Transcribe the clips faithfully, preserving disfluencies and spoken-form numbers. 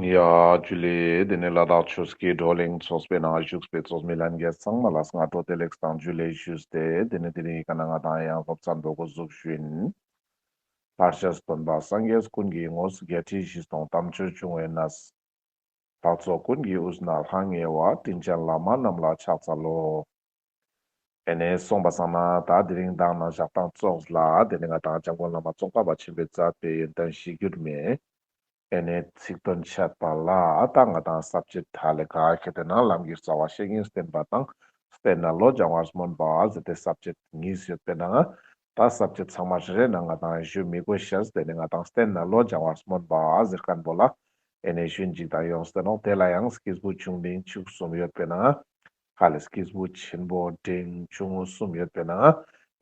ཡ་ཇུ་ལེ། དེ་ནས་ལ་དྭགས་ཆོས་ཀྱི་བགྲོ་གླེང་ཚོགས་པའི་ནང་བཞུགས་པའི་ཚོགས་མི་ལྷན་རྒྱས་ཚང་མ་ལ་སྔ་དྲོ་བདེ་ལེགས་དང་ཇུ་ལེ་ཞུས་ཏེ། དེ་ནས་དེ་རིང་གི་ཁ་ན་ང་དང་ཡང་སློབ་ཚན་པོ་འགོ་འཛུགས་ཞུ་ཡིན། ལྷར་བཅས་སྟོན་པ་སངས་རྒྱས་ཀུན་གྱི་ངོ་བོ། བརྒྱད་ཁྲི་བཞི་སྟོང་དམ་ཆོས་འབྱུང་བའི་གནས། འཕགས་ཚོགས་ཀུན་གྱི་དབུས་ན་ལྷང་ངེ་བ། དྲིན་ཅན་བླ་མ་རྣམས་ལ་ཕྱག་འཚལ་ལོ། ཨེ་ནེ་སོང་པ་སང་ན་ད་དེ་རིང་མདང་ནང་ཞག་དང་ཙོགས་ལ་དེ་ནས་ང་དང་འཇམ་མགོན་བླ་མ་ཙོང་ཁ་པ་ཆེན་པོས་མཛད་པའི་ཡོན་ཏན་གཞིར་གྱུར་མའི་ཨེ་ནེ་ཚིག་དོན་འཆད་པ་ལ་ད་ང་དང་ས་བཅད་ཧ་ལེ་ག་ཁེ་ཏེ་ན་ལམ་གྱི་རྩ་བ་བཤེས་གཉེན་བསྟེན་པ་དང་བསྟེན་ནས་བློ་སྦྱང་བར་སྨོན་པ་ཟེར་ཏེ་ས་བཅད་གཉིས་ཡོད་པའི་ནང་ད་ས་བཅད་ཚང་མ་རེ་རེ་ནང་ང་དང་ཞུ་མི་དགོས་ཤེས། དེ་ནས་ང་དང་བསྟེན་ནས་བློ་སྦྱང་བར་སྨོན་པ་ཟེར་མཁན་པོ་ལ་ཨེ་ནེ་ཞུན་ཅིག་དང་ཡོངས་ཏེ་ནོག། དེ་ལ་ཡང་སྐྱེས་བུ་ཆུང་འབྲིང་ཆུང་གསུམ་ཡོད་པའི་ནང་ཧ་ལེ་སྐྱེས་བུ་ཆེན་པོ་འབྲིང་ཆུང་གསུམ་ཡོད་པའི་ནང་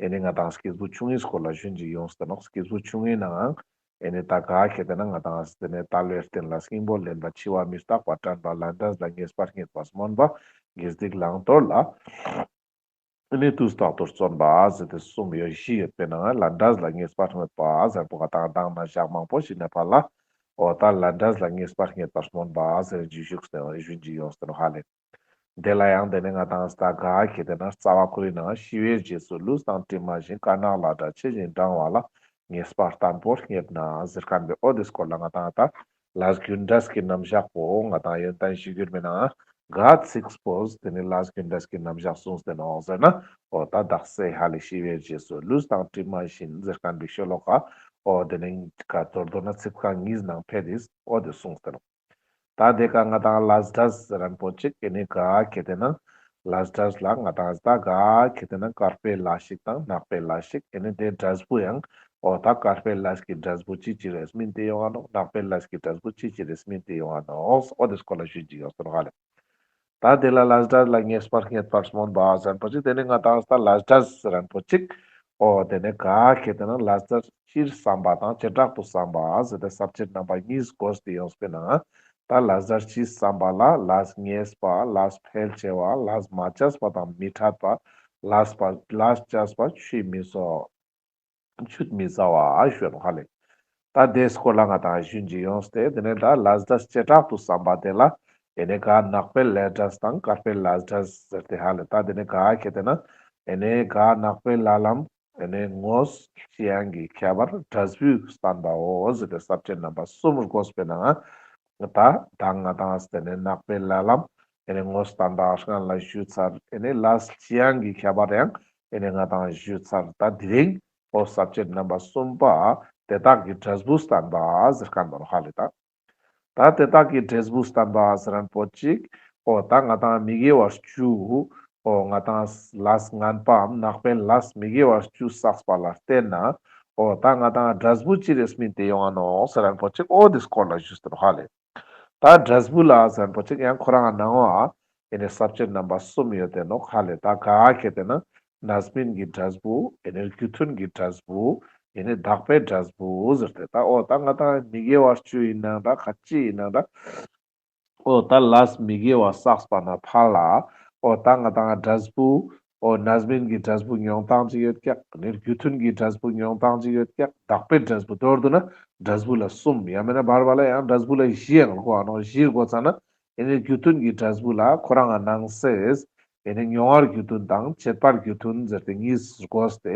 ཨེ་ནེ་ང་དང་སྐྱེས་བུ་ཆུང་ངུའི་སྐོར་ལ་ཞུན་ཅིག་ཡོངས་ཏེ་ནོག། སྐྱེས་བུ་ཆུང་ངུའི་ནང་ཨེ་ནེ་ད་ག་ཁེ་ཏེ་ན་ང་དང་དེ་ནས་དལ་བའི་རྟེན་ལ་སྙིང་པོ་ལེན་པ། འཆི་བ་མི་རྟག་པ་དྲན་པ། ལས་འབྲས་ལ་ངེས་པ་རྙེད་པ། སྨོན་པ། དགེ་སྡིག་བླང་དོར་ལ་ཨེ་ནེ་དུས་རྟག་ཏུ་བརྩོན་པ་ཟེར་ཏེ་གསུམ་ཡོད། བཞི་ཡོད་པའི་ནང་ལས་འབྲས་ལ་ངེས་པ་རྙེད་པ་ཟེར་པོ་ང་དང་མདང་ནང་ཞག་མང་པོ་ཞིག་ནས་ཕར་ལ་འོ་ད་ལས་འབྲས་ལ་ངེས་པ་རྙེད་པར་སྨོན་པ་ཟེར་ཞུ་ཞུགས་ཏེ་ཞུན་ཅིག་ཡོངས་ཏེ་ནོག་ཧ་ལེ། དེ་ལ་ཡང་དེ་ནས་ང་དང་ད་ག་ཁེ་ཏེ་ན་རྩ་བ་ཁོ་རའི་ནང་ཤི་བའི་རྗེས་སུ་ལུས་དང་གྲིབ་མ་བཞིན། དཀར་ནག་ལས་འབྲས་ཕྱི་བཞིན་འབྲང་བ་ལ། ངེས་པ་བརྟན་པོ་རྙེད་ན་ཟེར་མཁན་པའི་འོ་དེ་སྐོར་ལ་ང་དང་ད་ལས་རྒྱུ་འབྲས་ཀྱི་རྣམ་གཞག་པོ་ང་དང་ཡོན་ཏན་གཞིར་གྱུར་མའི་ནང་ག་ཚིགས་པོས་དེ་ནས་ལས་རྒྱུ་འབྲས་ཀྱི་རྣམ་གཞག་གསུངས་ཏེ་ནོག་ཟེར་ན། འོ་ད་དག་ས་ཧ་ལེ་ཤི་བའི་རྗེས་སུ་ལུས་དང་གྲིབ་མ་བཞིན་ཟེར་མཁན་པའི་ཤོ་ལོ་ཀ་འོ་དེ་ནས་ག་མདོར་བསྡུ་ན་ཚིག་རྐང་གཉིས་ནང་ཕེ་དེ་འོ་དེ་གསུངས་ཏེ་ནོག། ད་དེ་ཀ་ང་དང་ལས་འབྲས་ཟེར་མཁན་པོ་ཅིག་ཨེ་ནེ་ག་ཁེ་ཏེ་ན་ལས་འབྲས་ལ་ང་དང་ད་ག་ཁེ་ཏེ་ན་དཀར་པོའི་ལས་ཤིག་དང་ནག་པོའི་ལས་ཤིག་ཨེ་ནེ་དེ་འབྲས་བུ་ཡང་འོ་ད་དཀར་པོའི་ལས་ཀྱི་འབྲས་བུ་ཅི་ཅི་རེ་སྨིན་ཏེ་ཡོང་ང་ནོག། ནག་པོའི་ལས་ཀྱི་འབྲས་བུ་ཅི་ཅི་རེ་སྨིན་ཏེ་ཡོང་ང་ནོག། འོ་དེ་སྐོར་ལ་ཞུན་ཅིག་ཡོངས་ཏེ་ནོག་ཧ་ལེ། ད་དེ་ལ་ལས་འབྲས་ལ་ངེས་པ་རྙེད་པར་སྨོན་པ་ཟེར་མཁན་པོ་ཅིག་དེ་ནས་ང་དང་ད་ལས་འབྲས་ཟེར་མཁན་པོ་ཅིག་འོ་དེ་ནས་ག་ཁེ་ཏེ་ན་ལས་འབྲས་སྤྱིར་བསམ་པ་དང་བྱེ་བྲག་ཏུ་བསམ་པ་ཟེར་ཏེ་ས་བཅད་རྣམ་པ་གཉིས་བགོས་ཏེ་ཡོངས་པའི་ནང་ད་ལས་འབྲས་སྤྱིར་བསམ་པ་ལ་ལས་ངེས་པ། ལས་འཕེལ་ཆེ་བ། ལས་མ་བྱས་པ་དང་མི་འཕྲད་པ། ལས་པ་ལས་བྱས་པ་ཆུད་མི་ཟ་བ། ཆུད་མི་ཟ་བ་ཞུ་ནོག་ཧ་ལེ། ད་དེ་སྐོར་ལ་ང་དང་ཞུན་ཅིག་ཡོངས་ཏེ་དེ་ནས་ད་ལས་འབྲས་བྱེ་བྲག་ཏུ་བསམ་པ་དེ་ལ་ཨེ་ནེ་ག་ནག་པོའི་ལས་འབྲས་དང་དཀར་པོའི་ལས་འབྲས་ཟེར་ཏེ་ཧ་ལེ། ད་དེ་ནས་ག་ཁེ་ཏེ་ན་ཨེ་ནེ་ག་ནག་པོའི་ལས་ལམ་ཨེ་ནེ་དངོས་ཅི་ཡང་གི་ཁྱད་པར་འབྲས་བུས་བསྟན་པའོ་ཟེར་ཏེ་ས་བཅད་རྣམ་པ་གསུམ་བགོས་པའི་ནང་ད་ད་ང་དང་དེ་ནས་ནག་པོའི་ལས་ལམ་ཨེ་ནེ་དངོས་བསྟན་པ་སྔན་ལ་ཞུས་ཚར། ཨེ་ནེ་ལས་ཅི་ཡང་གི་ཁྱད་པར་ཡང་ཨེ་ནེ་ང་དང་ཞུས་ཚར། ད་དེ་རིང་འོ་ས་བཅད་རྣམ་པ་གསུམ་པ་དེ་དག་གི་འབྲས་བུ་བསྟན་པ་ཟེར་མཁན་པོ་ཧ་ལེ་ད། ད་དེ་དག་གི་འབྲས་བུ་བསྟན་པ་ཟེར་མཁན་པོ་ཅིག་འོ་ད་ང་དང་མི་དགེ་བ་བཅུ་འོ་ང་དང་ལས་ངན་པའམ་ནག་པོའི་ལས་མི་དགེ་བ་བཅུ་བསགས་པ་ལ་བརྟེན་ན་འོ་ད་ང་དང་འབྲས་བུ་ཅི་རེ་སྨིན་ཏེ་ཡོང་ང་ནོག་ཟེར་མཁན་པོ་ཅིག་འོ་དེ་སྐོར་ལ་ཞུས་ཏེ་ནོག་ཧ་ལེ། ད་འབྲས་བུ་ལ་ཟེར་མཁན་པོ་ཅིག་ཡང་ཁོ་རང་ནང་བ་ཨེ་ནེ་ས་བཅད་རྣམ་པ་གསུམ་ཡོད་དེ་ནོག་ཧ་ལེ། ད་ག་ཁེ་ཏེ་ན་རྣམ་སྨིན་གྱི་འབྲས་བུ། ཨེ་ནེ་རྒྱུ་མཐུན་གྱི་འབྲས་བུ། ཨེ་ནེ་བདག་པོའི་འབྲས་བུ་ཟེར་ཏེ་ད་འོ་ད་ང་དང་མི་དགེ་བ་བཅུ་ཡིན་ནའང་འདྲ་ག་ཅི་ཡིན་ནའང་འདྲ་འོ་ད་ལས་མི་དགེ་བ་བསགས་པ་ན་ཕར་ལ་འོ་ད་ང་དང་འབྲས་བུ་འོ་རྣམ་སྨིན་གྱི་འབྲས་བུ་མྱོང་སྟངས་ཅིག་ཡོད་ཀྱག། ཨེ་ནེ་རྒྱུ་མཐུན་གྱི་འབྲས་བུ་མྱོང་སྟངས་ཅིག་ཡོད་ཀྱག། བདག་པོའི་འབྲས་བུ་མདོར་བསྡུ་ན་འབྲས་བུ་ལ་གསུམ་ཡང་མེད་ན་བར་བར་ལ་ཡང་འབྲས་བུ་ལ་བཞི་ཡང་བགོ་འ་ནོག། བཞི་བགོ་ཙ་ན་ཨེ་ནེ་རྒྱུ་མཐུན་གྱི་འབྲས་བུ་ལ་ཁོ་རང་ང་ནང་གསེས་ཨེ་ནེ་མྱོང་བ་རྒྱུ་མཐུན་དང་བྱེད་པ་རྒྱུ་མཐུན་ཟེར་ཏེ་གཉིས་བགོས་ཏེ་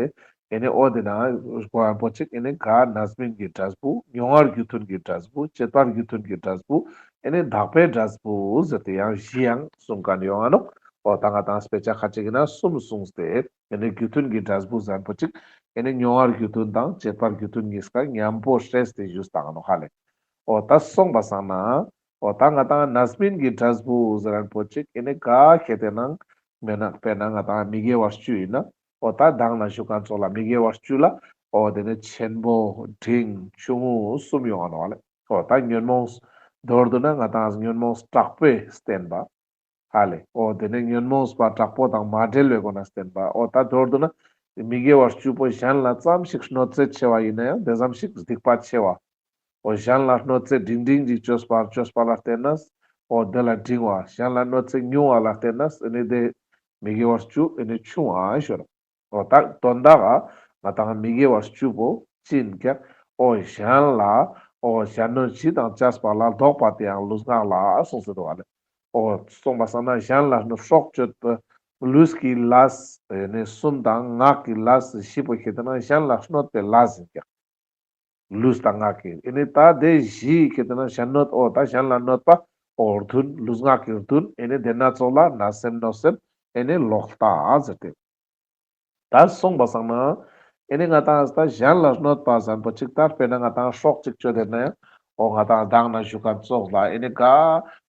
ཨེ་ནེ་འོ་དེ་ན་བགོ་འ་པོ་ཅིག་ཨེ་ནེ་ག་རྣམ་སྨིན་གྱི་འབྲས་བུ། མྱོང་བ་རྒྱུ་མཐུན་གྱི་འབྲས་བུ། བྱེད་པ་རྒྱུ་མཐུན་གྱི་འབྲས་བུ། ཨེ་ནེ་བདག་པོའི་འབྲས་བུ་ཟེར་ཏེ་ཡང་བཞི་ཡང་གསུང་མཁན་ཡོང་ང་ནོག། འོ་ད་ང་དང་དཔེ་ཆ་ཁ་ཅིག་གི་ནང་གསུམ་གསུངས་ཏེ་ཨེ་ནེ་རྒྱུ་མཐུན་གྱི་འབྲས་བུ་ཟེར་མཁན་པོ་ཅིག་ཨེ་ནེ་མྱོང་བ་རྒྱུ་མཐུན་དང་བྱེད་པ་རྒྱུ་མཐུན་གཉིས་ཀ་མཉམ་པོ་སྲེས་ཏེ་ཞུས་བཏང་ནོག་ཧ་ལེ། འོ་ད་སོང་པ་སང་ན་འོ་ད་ང་དང་རྣམ་སྨིན་གྱི་འབྲས་བུ་ཟེར་མཁན་པོ་ཅིག་ཨེ་ནེ་ག་ཁེ་ཏེ་ན་མེད་ན་དཔེར་ན་ང་དང་མི་དགེ་བ་བཅུ་ཡིན་ན་འོ་ད་མདང་ནང་ཞུ་མཁན་ཙོགས་ལ་མི་དགེ་བ་བཅུ་ལ་འོ་དེ་ནས་ཆེན་པོ་འབྲིང་ཆུང་ངུ་གསུམ་ཡོང་ང་ནོག་ལེ། འོ་ད་ཉོན་མོངས་མདོར་བསྡུ་ན་ང་དང་ཉོན་མོངས་དྲག་པོས་བསྟེན་པ་ཧ་ལེ། འོ་དེ་ནས་ཉོན་མོངས་པ་དྲག་པོ་དང་མ་བྲལ་བའི་སྒོ་ནས་བསྟེན་པ། འོ་ད་མདོར་བསྡུ་ན་མི་དགེ་བ་བཅུ་པོ་གཞན་ལ་ཙམ་ཞིག་གནོད་འཚེ་ཆེ་བ་ཡིན་ན་ཡང་དེ་ཙམ་ཞིག་སྡིག་པ་ཆེ་བ། འོ་གཞན་ལ་གནོད་འཚེ་འབྲིང་འབྲིང་ཅིག་བཅོས་པ་བཅོས་པ་ལ་བརྟེན་ནས་འོ་དེ་ལ་འབྲིང་བ། གཞན་ལ་གནོད་འཚེ་ཉུང་བ་ལ་བརྟེན་ནས་ཨེ་ནེ་དེ་མི་དགེ་བ་བཅུ་ཨེ་ནེ་ཆུང་བ་ཞུ་ནོག། འོ་ད་དོན་དག་ག་ང་དང་མི་དགེ་བ་བཅུ་པོ་ཅི་ཡིན་ཀྱག། འོ་གཞན་ལ་ འོ་གཞན་གནོད་བཞི་དང་བཅས་པ་ལ་ལྡོག་པ་དེ་ཡང་ལུས་ངག་ལ་གསུངས་ཟེར་འདུག་ག་ལེ། འོ་གསུངས་པ་སང་ན་གཞན་ལ་གནོད་སྲོག་གཅོད་པ་ལུས་ཀྱི་ལས་ནི་གསུམ་དང་ངག་གི་ལས་བཞི་པོ་ཁེ་ཏེ་ན་གཞན་ལ་གནོད་པའི་ལས་ཡིན་ཀྱག། ལུས་དང་ངག་གི་ཨེ་ནི་ད་དེ་བཞི་ཁེ་ཏེ་ན་གཞན་གནོད་འོ་ད་གཞན་ལ་གནོད་པ་འོ་བདུན་ལུས་ངག་གི་བདུན་ཨེ་ནི་དེ་སྣ་ཚོགས་ལ་བརྣབ་སེམས་གནོད་སེམས་ཨེ་ནི་ལོག་ལྟ་ཟེར་ཏེ། ད་སོང་པ་སང་ན་ཨེ་ནི་ང་ཏང་ད་གཞན་ལ་གནོད་པ་ཟེར་པོ་ཅིག་ད་དཔེར་ན་ང་ཏང་སྲོག་ཅིག་གཅོད་དེ་ན་ཡང་འོ་ང་ཏང་མདང་ན་ཞུ་མཁན་ཙོགས་ལ་ཨེ་ནི་ག་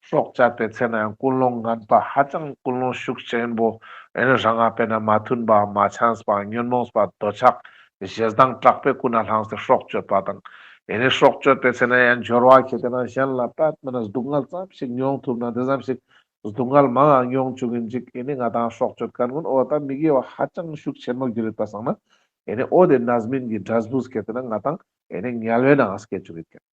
སྲོག་གཅད་པའི་ཚེ་ན་ཡང་ཀུན་སློང་ངན་པ་ཧ་ཅང་ཀུན་སློང་ཤུགས་ཆེན་པོ་ཨེ་ནི་རང་ང་དཔེར་ན་མ་མཐུན་པ་མ་འཆམས་པ་ཉོན་མོངས་པ་འདོད་ཆགས་ཞེ་སྡང་དྲག་པོའི་ཀུན་ནས་བསླངས་ཏེ་སྲོག་གཅོད་པ་དང་ཨེ་ནི་སྲོག་གཅོད་པའི་ཚེ་ན་ཡང་སྦྱོར་བ་ཁེ་ཏེ་ན་གཞན་ལ་ད་མི་ན་སྡུག་བསྔལ་ཙམ་ཞིག་མྱོང་ཐུབ་ན་དེ་ཙམ་ཞིག་སྡུག་བསྔལ་མང་ང་མྱོང་བཅུག་གིན་ཅིག་ཨེ་ནི་ང་ཏང་སྲོག་གཅོད་མཁན་ཀུན་འོ་ད་མི་དགེ་བ་ཧ་ཅང་ཤུགས་ཆེན་མོ་གྱུར་ཡོད་པ་སང་ན་ཨེ་ནི་འོ་དེ་རྣམ་སྨིན་གྱི་འབྲས་བུ་སྐྱེ་དེ་ན་ང་ཏང་ཨེ་ནི་དམྱལ་བའི་ནང་ང་སྐྱེ་བཅུག་ཡོད་ཀྱག།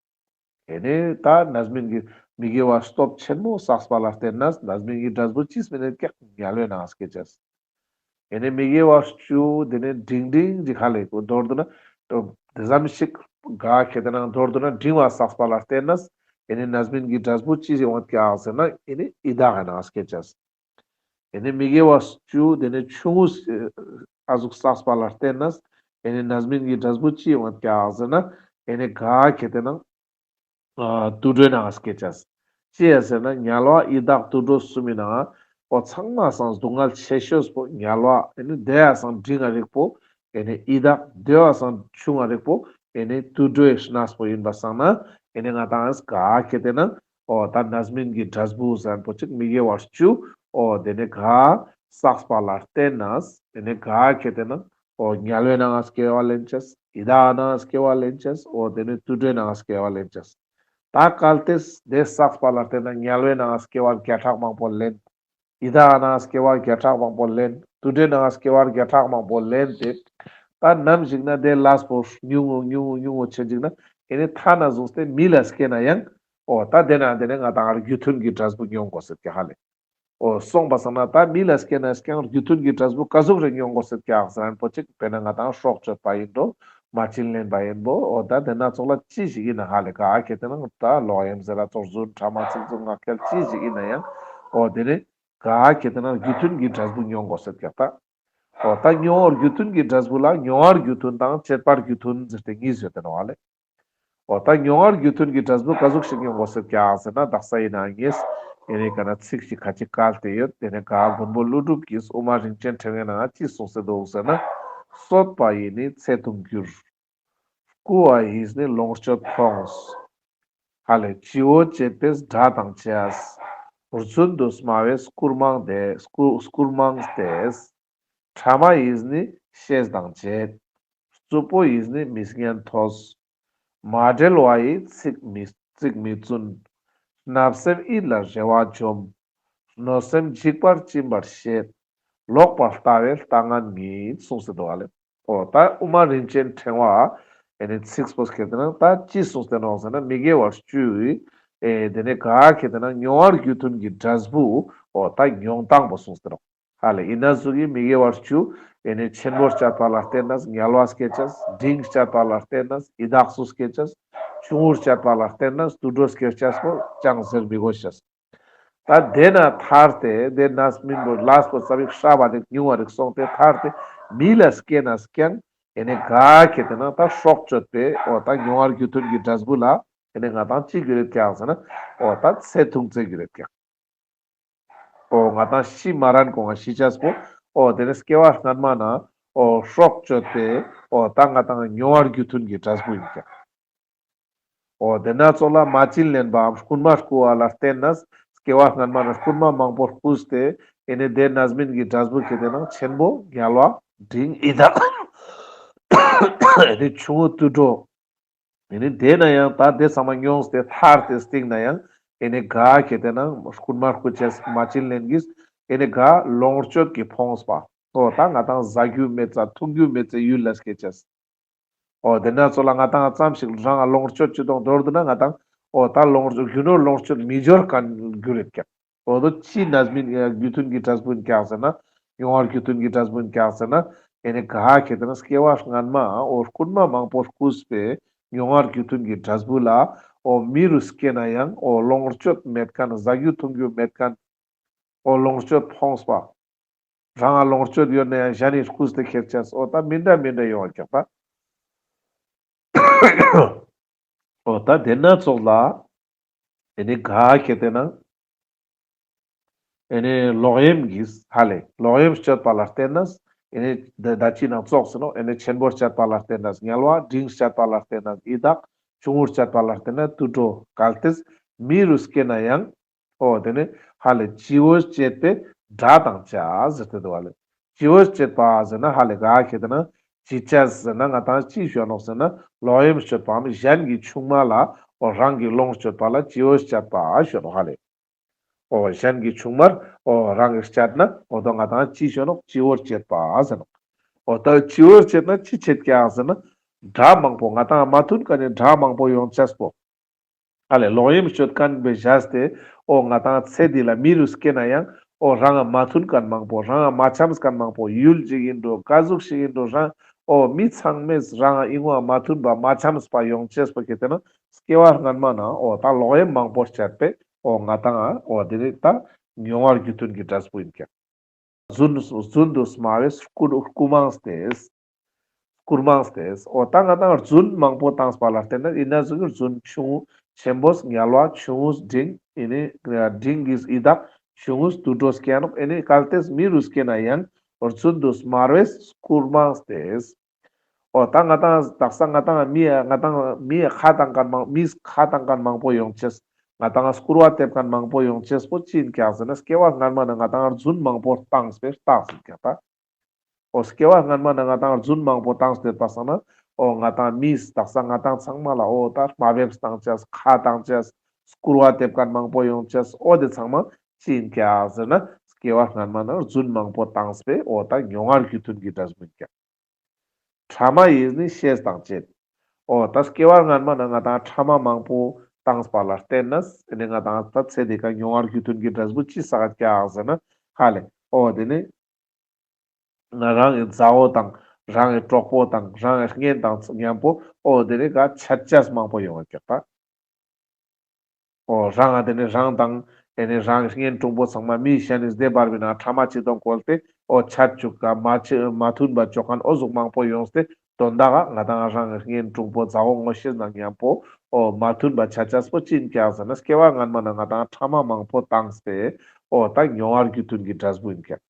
ཨེ་ནི་ད་རྣམ་སྨིན་གྱི་མི་དགེ་བ་སྟོབས་ཆེན་མོ་བསགས་པ་ལ་བརྟེན་ནས་རྣམ་སྨིན་གྱི་འབྲས་བུ་ཅིས་མི་ནེ་ཀྱག་དམྱལ་བའི་ནང་ང་སྐྱེ་ཅེས། ཨེ་ནི་མི་དགེ་བ་བཅུ་དེ་ནི་འབྲིང་འབྲིང་ཅིག་ཧ་ལེ་མདོར་བསྡུ་ན་དེ་ཙམ་ཞིག་ག་ཁེ་ཏེ་ན་མདོར་བསྡུ་ན་འབྲིང་བ་བསགས་པ་ལ་བརྟེན་ནས་ཨེ་ནི་རྣམ་སྨིན་གྱི་འབྲས་བུ་ཅི་ཞིག་ཡོང་ཀྱག་ཟེར་ན་ཨེ་ནི་ཡི་དྭགས་ཀྱི་ནང་སྐྱེ་ཅེས། ཨེ་ནི་མི་དགེ་བ་བཅུ་དེ་ནི་ཆུང་ངུ་ཨ་ཟུག་བསགས་པ་ལ་བརྟེན་ནས་ཨེ་ནི་རྣམ་སྨིན་གྱི་འབྲས་བུ་ཅི་ཡོང་ཀྱག་ཟེར་ན་ཨེ་ནི་ག་ཁེ་ཏེ་ན་ཨ་དུད་འགྲོའི་ནང་སྐྱེ་ཅེས། ཅི་ཡ་ཟེར་ན་དམྱལ་བ་ཡི་དྭགས་དུད་འགྲོ་གསུམ་མི་ནང་འོ་ཚང་མ་སང་སྡུག་བསྔལ་ཆེ་ཤོས་པོ་དམྱལ་བ་ཨེ་ནི་དེ་ཡ་སང་འབྲིང་ང་རིག་པོ་ཨེ་ནི་ཡི་དྭགས་དེ་ཡ་སང་ཆུང་ང་རིག་པོ་ཨེ་ནི་དུད་འགྲོའི་གནས་པོ་ཡིན་པ་སང་ན་ཨེ་ནི་ང་ཏང་ག་ཁེ་ཏེ་ན་འོ་ད་རྣམ་སྨིན་གྱི་འབྲས་བུ་ཟེར་པོ་ཅིག་མི་དགེ་བ་བཅུ་འོ་དེ་ནི་ག་བསགས་པ་ལ་བརྟེན་ནས་དེ་ནི་ག་ཁེ་ཏེ་ན་འོ་དམྱལ་བའི་ནང་སྐྱེ་བ་ལེན་ཅེས། ཡི་དྭགས་ནང་སྐྱེ་བ་ལེན་ཅེས། འོ་དེ་ནི་དུད་འགྲོའི་ནང་སྐྱེ་བ་ལེན་ཅེས། ད་གལ་ཏེ་དེ་བསགས་པ་ལ་བརྟེན་ན་དམྱལ་བའི་ནང་སྐྱེ་བ་བརྒྱ་ཕྲག་མང་པོ་ལེན། ཡི་དྭགས་ནང་སྐྱེ་བ་བརྒྱ་ཕྲག་མང་པོ་ལེན། དུད་འགྲོའི་ནང་སྐྱེ་བ་བརྒྱ་ཕྲག་མང་པོ་ལེན་ཏེ། ད་ནམ་ཞིག་ན་དེ་ལས་པོ་ཉུང་ངུ་ཉུང་ངུ་ཉུང་ངུ་ཆེན་ཅིག་ན་ཨེ་ནི་ཐ་ན་བཟུང་སྟེ་མི་ལ་སྐྱེ་ན་ཡང་འོ་ད་དེ་ན་དེ་ནི་ང་ཏང་རྒྱུ་མཐུན་གྱི་འབྲས་བུ་མྱོང་དགོས་ཟེར་ཀྱག་ཧ་ལེ། འོ་སོང་པ་སང་ན་ད་མི་ལ་སྐྱེ་ན་ཀྱང་རྒྱུ་མཐུན་གྱི་འབྲས་བུ་ག་ཟུག་རེ་མྱོང་དགོས་ཟེར་ཀྱག་ཟེར་ན་པོ་ཅིག་དཔེར་ན་ང་ཏང་སྲོག་གཅོད་པ་ཡིན་འགྲོ། མ་བྱིན་ལེན་པ་ཡིན་པོ་འོ་ད་དེ་ན་ཚོགས་ལ་ཅི་ཞིག་ཡིན་ན་ཧ་ལེ་ག་ཁེ་ཏེ་ན་ད་ལོག་གཡེམ་ཟེར་ར་ཙོགས་རྫུན་ཕྲ་མ་ཚིག་རྩུབ་ངག་འཁྱལ་ཅི་ཞིག་ཡིན་ན་ཡང་འོ་དེ་ནི་ག་ཁེ་ཏེ་ན་རྒྱུ་མཐུན་གྱི་འབྲས་བུ་མྱོང་དགོས་ཟེར་ཀྱག་ད། འོ་ད་མྱོང་བར་རྒྱུ་མཐུན་གྱི་འབྲས་བུ་ལ་མྱོང་བར་རྒྱུ་མཐུན་དང་བྱེད་པར་རྒྱུ་མཐུན་ཟེར་ཏེ་གཉིས་ཡོད་དེ་ནོག་ཧ་ལེ། འོ་ད་མྱོང་བར་རྒྱུ་མཐུན་གྱི་འབྲས་བུ་ག་ཟུག་ཞིག་མྱོང་དགོས་ཟེར་ཀྱག་ཟེར་ན་དག་ས་ཡིན་ན་ངེས་ཨེ་ནི་ག་ན་ཚིག་ཅིག་ཁ་ཅིག་བཀལ་ཏེ་ཡོད། དེ་ནི་ག་མགོན་པོ་ཀླུ་སྒྲུབ་ཀྱིས་དབུ་མ་རིན་ཆེན་ཕྲེང་བའི་ནང་ཅི་གསུངས་སེ་འདུག་ཟེར་ན། གསོད་པ་ཡིས་ནི་ཚེ་ཐུང་འགྱུར། རྐུ་བ་ཡིས་ནི་ལོངས་སྤྱོད་ཕོངས། ཧ་ལེ་བྱི་བོ་བྱེད་པས་དགྲ་དང་བཅས། རྫུན་དུ་སྨྲ་བས་སྐུར་མང་སྟེ། སྐུ་སྐུར་མང་སྟེ། ཕྲ་མ་ཡིས་ནི་བཤེས་དང་བཅས། རྩུབ་པོ་ཡིས་ནི་མི་སྙན་ཐོས། མ་འབྲེལ་བ་ཡིས་ཚིག་མི་ཚིག་མི་བཙུན། བརྣབ་སེམས་ཡིད་ལ་རེ་བ་འཇོམས། གནོད་སེམས་འཇིགས་པར་སྦྱིན་པར་བྱེད། ལོག་པར་ལྟ་བས་ལྟ་ངན་ཉིད་གསུངས་སེ་འདུག་ཧ་ལེ། འོ་ད་དབུ་མ་རིན་ཆེན་ཕྲེང་བ་ཨེ་ནི་ཚིགས་པོ་ཁེ་ཏེ་ན་ད་ཅི་གསུངས་ཏེ་ནོག་ཟེར་ན་མི་དགེ་བ་བཅུའི་ཨེ་དེ་ནི་ག་ཁེ་ཏེ་ན་མྱོང་བར་རྒྱུ་མཐུན་གྱི་འབྲས་བུ་འོ་ད་མྱོང་སྟངས་པོ་གསུངས་ཏེ་ནོག་ཧ་ལེ་ཡིན་ན་ཟུག་གི་མི་དགེ་བ་བཅུ་ཨེ་ནི་ཆེན་པོར་སྤྱད་པ་ལ་བརྟེན་ནས་དམྱལ་བ་སྐྱེ་ཅེས། འབྲིང་སྤྱད་པ་ལ་བརྟེན་ནས་ཡི་དྭགས་སུ་སྐྱེ་ཅེས། ཆུང་ངུར་སྤྱད་པ་ལ་བརྟེན་ནས་དུད་འགྲོ་སྐྱེ་ཅེས་པོ་ཅང་ཟེར་མི་དགོས་ཤེས། ད་དེ་ན་ཐར་ཏེ་དེ་ན་སྨིན་པོ་ལས་པོ་ཙ་པིག་ཧྲ་བ་རིག་ཉུང་བ་རིག་སོང་སྟེ་ཐར་ཏེ་མི་ལ་སྐྱེ་ན་ཀྱང་ཨེ་ནི་ག་ཁེ་ཏེ་ན་ད་སྲོག་གཅོད་པའི་འོ་ད་མྱོང་བར་རྒྱུ་མཐུན་གྱི་འབྲས་བུ་ལ་ཨེ་ནི་ང་ཏང་ཅི་གྱུར་ཡོད་ཀྱག་ཟེར་ན་འོ་ད་ཚེ་ཐུང་ཚེ་གྱུར་ཡོད་ཀྱག་འོ་ང་ཏང་ཤི་མ་རན་གོང་ང་ཤི་ཅེས་པོ་འོ་དེ་ནི་སྐྱེ་བ་སྔན་མ་ན་འོ་སྲོག་གཅོད་པའི་འོ་ད་ང་ཏང་མྱོང་བར་རྒྱུ་མཐུན་གྱི་འབྲས་བུ་ཡིན་ཀྱག་འོ་དེ་ན་ཚོགས་ལ་མ་བྱིན་ལེན་པའམ་རྐུན་མ་རྐུ་བ་ལ་བརྟེན་ནས་སྐྱེ་བ་སྔན་མ་ན་རྐུན་མ་མང་པོ་རྐུས་ཏེ་ཨེ་ནི་དེ་རྣམ་སྨིན་གྱི་འབྲས་བུ་ཁེ་ཏེ་ན་ཆེན་པོ་དམྱལ་བ་འབྲིང་ཡི་དྭགས་ཨེ་ནི་ཆུང་ངུ་དུད་འགྲོ། ཨེ་ནི་དེ་ན་ཡང་ད་དེ་ཚང་མ་མྱོང་སྟེ་ཐར་ཏེ་སྟིང་ན་ཡང་ཨེ་ནི་ག་ཁེ་ཏེ་ན་རྐུན་མ་རྐུ་ཅེས་མ་བྱིན་ལེན་གྱིས་ཨེ་ནི་ག་ལོངས་སྤྱོད་ཀྱི་ཕོངས་པ་འོ་ད་ང་ཏང་ཟ་རྒྱུ་མེད་ཙ་འཐུང་རྒྱུ་མེད་ཙ་ཡུལ་ལ་སྐྱེ་ཅེས། འོ་དེ་ན་ཚོགས་ལ་ང་ཏང་ཙམ་ཞིག་རང་ལོངས་སྤྱོད་ཅི་གཏོང་མདོར་བསྡུ་ན་ང་ཏང་འོ་ད་ལོངས་སྤྱོད་རྒྱུ་ནོར་ལོངས་སྤྱོད་མི་འབྱོར་མཁན་གྱུར་ཡོད་ཀྱག་འོ་དོ་ཅི་རྣམ་སྨིན་རྒྱུ་མཐུན་གྱི་འབྲས་བུ་ཡིན་ཀྱག་ཟེར་ན་མྱོང་བར་རྒྱུ་མཐུན་གྱི་འབྲས་བུ་ཡིན་ཀྱག་ཟེར་ན་ཨེ་ནི་ག་ཁེ་ཏེ་ན་སྐྱེ་བ་སྔན་མ་འོ་རྐུན་མ་མང་པོ་རྐུས་པའི་ མྱོང་བ་རྒྱུ་མཐུན་གྱི་འབྲས་བུ་ལ་འོ་མི་རུ་སྐྱེས་ན་ཡང་འོ་ལོངས་སྤྱོད་མེད་མཁན་ཟ་རྒྱུ་འཐུང་རྒྱུ་མེད་མཁན་འོ་ལོངས་སྤྱོད་ཕོངས་པ། རང་ལ་ལོངས་སྤྱོད་ཡོད་ན་ཡང་གཞན་ནི་རྐུས་ཏེ་ཁྱེར་ཅེས་འོ་ད་མི་འདྲ་མི་འདྲ་ཡོང་བ་ཀྱག་ད། འོ་ད་དེ་ན་ཙོགས་ལ་ཨེ་ནི་ག་ཁེ་ཏེ་ན་ཨེ་ནི་ལོག་གཡེམ་གྱིས་ཧ་ལེ་ལོག་གཡེམ་སྤྱོད་པ་ལ་བརྟེན་ནས་ཨེ་ནི་ད་ད་ཅི་ན་ཙོགས་ཟེར་ནོག་ཨེ་ནི་ཆེན་པོ་སྤྱད་པ་ལ་བརྟེན་ནས་དམྱལ་བ། འབྲིང་སྤྱད་པ་ལ་བརྟེན་ནས་ཡི་དྭགས། ཆུང་ངུ་སྤྱད་པ་ལ་བརྟེན་ནས་དུད་འགྲོ། གལ་ཏེ་མི་རུ་སྐྱེས་ན་ཡང་འོ་དེ་ནི་ཧ་ལེ་བྱི་བོ་བྱེད་པས་དགྲ་དང་བཅས་ཟེར་ཏེ་འདུག་བ་ལེ། བྱི་བོ་བྱེད་པ་ཟེར་ན་ཧ་ལེ་ག་ཁེ་ཏེ་ན་བྱི་ཅས་ཟེར་ན་ང་དང་ཅི་ཞུ་ནོག་ཟེར་ན་ལོག་གཡེམ་སྤྱོད་པའམ་གཞན་གྱི་ཆུང་མ་ལ་འོ་རང་གི་ལོངས་སྤྱོད་པ་ལ་བྱི་བོ་བྱེད་པ་ཞུ་ནོག་ཧ་ལེ། འོ་གཞན་གྱི་ཆུང་མར་འོ་རང་གིས་སྤྱད་ན་འོ་དོ་ང་དང་ཅི་ཞུ་ནོག་བྱི་བོ་བྱེད་པ་ཟེར་ནོག་འོ་ད་བྱི་བོ་བྱེད་ན་ཅི་བྱེད་ཀྱག་ཟེར་ན་དགྲ་མང་པོ་ང་དང་མ་མཐུན་མཁན་ནི་དགྲ་མང་པོ་ཡོང་ཅེས་པོ། ཧ་ལེ་ལོག་གཡེམ་སྤྱོད་མཁན་པའི་བྱས་ཏེ་འོ་ང་དང་ཚེ་འདི་ལ་མི་རུ་སྐྱེས་ན་ཡང་འོ་རང་ང་མ་མཐུན་མཁན་མང་པོ། རང་ང་མ་འཆམས་མཁན་མང་པོ། ཡུལ་ཅིག་ཡིན་འགྲོ་ག་ཟུག་ཞིག་ཡིན་འགྲོ་རང་འོ་མི་ཚང་མས་རང་ང་ཨི་ངོ་མ་མཐུན་པ་མ་འཆམས་པ་ཡོང་ཅེས་པོ་ཁེ་ཏེ་ན་སྐྱེ་བ་སྔན་མ་ན་འོ་ད་ལོག་གཡེམ་མང་པོ་སྤྱད་པས་འོ་ང་དང་འོ་དེ་ནི་ད་མྱོང་བ་རྒྱུ་མཐུན་གྱི་འབྲས་བུ་ཡིན་ཀྱག་རྫུན་རྫུན་དུ་སྨྲ་བས་རྐུ་རྐུ་མང་སྟེ། རྐུ་མང་སྟེ། འོ་ད་ང་དང་རྫུན་མང་པོ་བཏངས་པ་ལ་བརྟེན་ནས་ཨི་ན་ཟུག་གི་རྫུན་ཆུང་ངུ་ཆེན་པོས་དམྱལ་བ། ཆུང་ངུས་འབྲིང་། ཨེ་ནི་འབྲིང་གིས་ཡི་དྭགས། ཆུང་ངུས་དུད་འགྲོ་སྐྱེ་ནོག་ཨེ་ནི་གལ་ཏེ་མི་རུ་སྐྱེས་ན་ཡང་རྫུན་དུ་སྨྲ་བས་རྐུ་མང་སྟེ། འོ་ད་ང་དང་དག་ས་ང་དང་མི་ང་དང་མི་ཁ་བཏང་མཁན་མང་མི་ཁ་བཏང་མཁན་མང་པོ་ཡོང་ཅེས། ང་དང་སྐུར་བ་འདེབས་མཁན་མང་པོ་ཡོང་ཅེས་པོ་ཅི་ཡིན་ཀྱག་ཟེར་ན་སྐྱེ་བ་སྔན་མ་ན་ང་དང་རྫུན་མང་པོ་བཏངས་པའི་རྟགས་ཡིན་ཀྱག་ད། འོ་སྐྱེ་བ་སྔན་མ་ན་ང་དང་རྫུན་མང་པོ་བཏངས་ཏེ་པ་སང་ན་འོ་ང་དང་མི་དག་ས་ང་དང་ཚང་མ་ལ་འོ་ད་དམའ་འབེབས་བཏང་ཅེས། ཁ་བཏང་ཅེས། སྐུར་བ་འདེབས་མཁན་མང་པོ་ཡོང་ཅེས། འོ་དེ་ཚང་མ་ཅི་ཡིན་ཀྱག་ཟེར་ན་སྐྱེ་བ་སྔན་མ་ན་རྫུན་མང་པོ་བཏངས་པའི་འོ་ད་མྱོང་བ་རྒྱུ་མཐུན་གྱི་འབྲས་བུ་ཡིན་ཀྱག་ཕྲ་མ་ཡིས་ནི་ཤེས་དང་བཅས། འོ་ད་སྐྱེ་བ་སྔན་མ་ན་ང་དང་ཕྲ་མ་མང་པོ་བཏངས་པ་ལ་བརྟེན་ནས་ཨེ་ནི་ང་དང་ད་ཚེ་འདི་ཀ་མྱོང་བ་རྒྱུ་མཐུན་གྱི་འབྲས་བུ་ཅི་བསགས་ཀྱག་ཟེར་ན་ཧ་ལེ་འོ་དེ་ནི་ང་རང་གི་མཛའ་བོ་དང་རང་གི་གྲོགས་པོ་དང་རང་གི་གཉེན་དང་མཉམ་པོ་འོ་དེ་ནི་ག་ཆད་ཅེས་མང་པོ་ཡོང་བ་ཀྱག་ད། འོ་རང་ང་དེ་ནི་རང་དང་ཨེ་ནི་རང་གི་གཉེན་དྲུང་པོ་ཚང་མ་མི་གཞན་ནི་སྡེ་བར་བའི་ནང་ཕྲ་མ་ཅི་དང་བཀོལ་ཏེ་འོ་ཆད་བཅུག་ག་མ་ཆེ་མ་མཐུན་པ་ཅོ་མཁན་འོ་ཟུག་མང་པོ་ཡོངས་ཏེ་དོན་དག་ག་ང་དང་རང་གི་གཉེན་དྲུང་པོ་མཛའ་བོ་ངོ་ཤེས་ནང་མཉམ་པོ་འོ་མ་མཐུན་པ་ཆ་ཅེས་པོ་ཅི་ཡིན་ཀྱག་ཟེར་ན་སྐྱེ་བ་སྔན་མ་ན་ང་དང་ཕྲ་མ་མང་པོ་བཏངས་ཏེ་འོ་ད་མྱོང་བ་རྒྱུ་མཐུན་གྱི་འབྲས་བུ་ཡིན་ཀྱག་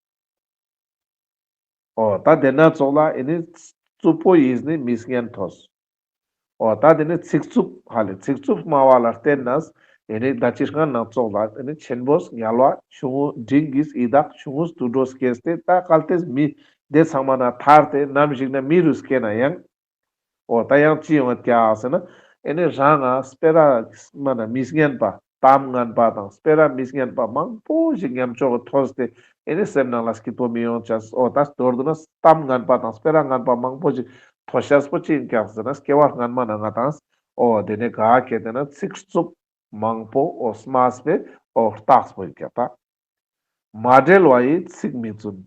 འོ་ད་དེ་ན་ཙོགས་ལ་ཨེ་ནི་རྩུབ་པོ་ཡིས་ནི་མི་སྙན་ཐོས། འོ་ད་དེ་ནི་ཚིག་རྩུབ་ཧ་ལེ་ཚིག་རྩུབ་སྨྲ་བ་ལ་བརྟེན་ནས་ཨེ་ནི་ད་ཅི་སྔན་ན་ཙོགས་ལ་ཨེ་ནི་ཆེན་པོས་དམྱལ་བ། ཆུང་ངུ་འབྲིང་གིས་ཡི་དྭགས། ཆུང་ངུས་དུད་འགྲོ་སྐྱེས་ཏེ་ད་གལ་ཏེ་མི་དེ་ཚང་མ་ན་ཐར་ཏེ་ནམ་ཞིག་ན་མི་རུ་སྐྱེས་ན་ཡང་འོ་ད་ཡང་ཅི་ཡོང་བ་ཀྱག་ཟེར་ན་ཨེ་ནི་རང་ང་སྤེ་ར་མ་ན་མི་སྙན་པ་གཏམ་ངན་པ་དང་སྤེ་ར་མི་སྙན་པ་མང་པོ་ཞིག་ཉམས་ཆོག་གི་ཐོས་ཏེ་ཨེ་ནི་སེམས་ནང་ལ་སྐྱིད་པོ་མི་ཡོང་ཅེས། འོ་ད་མདོར་བསྡུ་ན་གཏམ་ངན་པ་དང་སྤེ་ར་ངན་པ་མང་པོ་ཞིག་ཐོས་ཤེས་པོ་ཅི་ཡིན་ཀྱག་ཟེར་ན་སྐྱེ་བ་སྔན་མ་ན་ང་དང་འོ་དེ་ནི་ག་ཁེ་ཏེ་ན་ཚིག་རྩུབ་མང་པོ་འོ་སྨྲས་པའི་འོ་རྟགས་པོ་ཡིན་ཀྱག་ད། མ་འབྲེལ་བ་ཡི་ཚིག་མི་བཙུན།